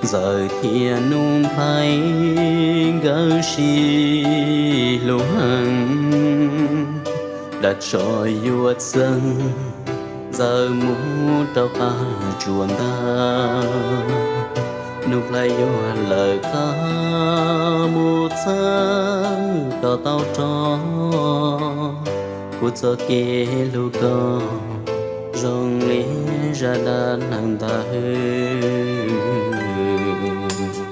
Ntxawm thiab Nuj Nplhaib nkawd sib hlub heev, dag tso yuav txeeb Ntxawm mus rau qab tsuas ntag. Nuj Nplhaib yuav lawm qab mus txeeb koj tau rov, kuv txoj kev hlub koj zoo li zaj dab neeg ntawd.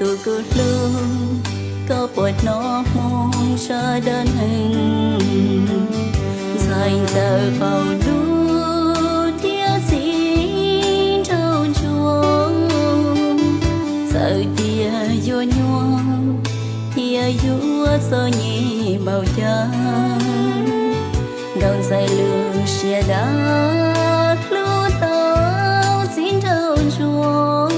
Tus kuv hlub, koj puas hnov hmoo zaj dab neeg ntxhais ntxawm qaum ntuj thiab txiv nraug ntsuag? Txawm tias yuav nyuaj thiab yuav txom nyem npaum cas, nkauj ntxawm lub siab dab hlub tau txiv nraug ntsuag.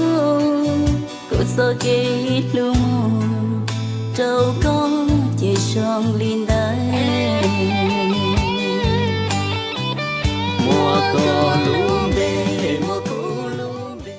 Kuv txoj kev hlub mus rau koj ces zoo li ntawd. Muab koj lub npe, muab kuv lub npe.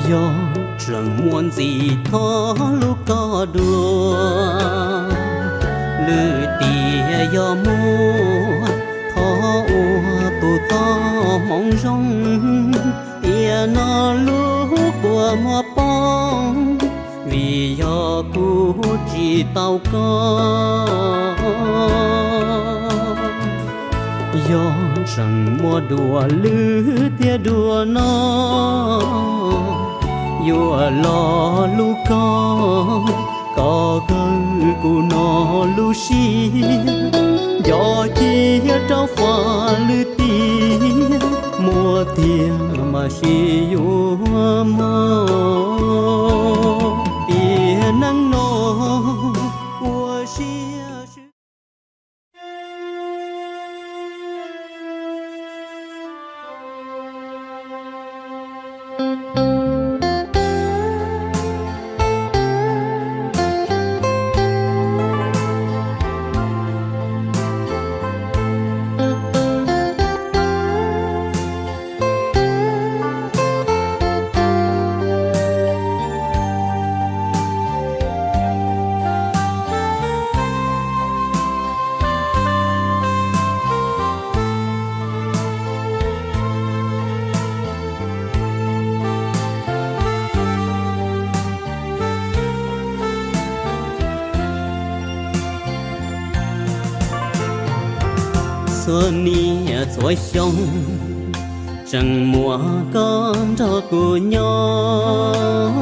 Yog tseem muaj ntxiv thov lub koj dua, lwm tiam yog muaj thov ua tus txoj hmoov zoo. Tiam no lub kua muag poob, vim yog kuv tsis tau koj. Yog tseem muaj dua lwm tiam dua no, yuav los lub koj, koj kawg kuv no lub siab, nco cia rau faj lwm tiam, muaj tiag mas sib yuav mog. Tiam neej no ua siab swb. Txhua niaj txhua xyoo tseem muaj koj nrog kuv nyob,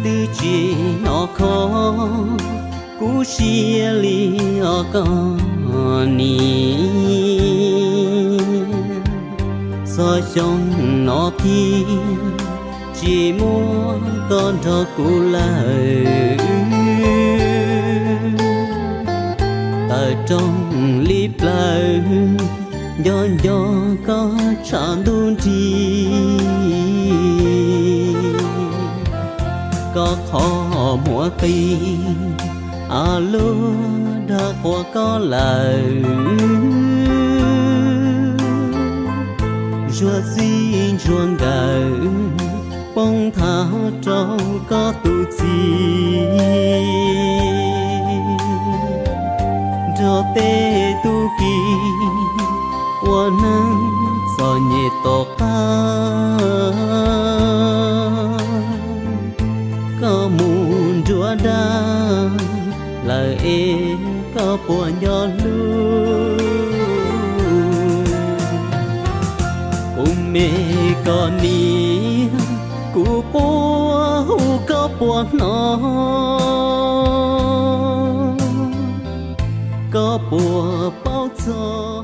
twb tsis hnov kho kuv siab li os koj niam. Txog xyoo no kiag tsis muaj koj nrog kuv lawm, tawm rooj li plawv, nco nco koj tshav ntuj nrig. Koj qhov muag qis, a lub dag quas koj lawm, zuag txij ntsuag nkawm poob nthav rau koj tus txiv, nrog tej tub ki ua neej txom nyem tom qab. Koj mus nruab dab lawm es koj puas nco hlub? Kuv me Koj niam, kuv quaj hu koj puas hnov, koj puas paub txog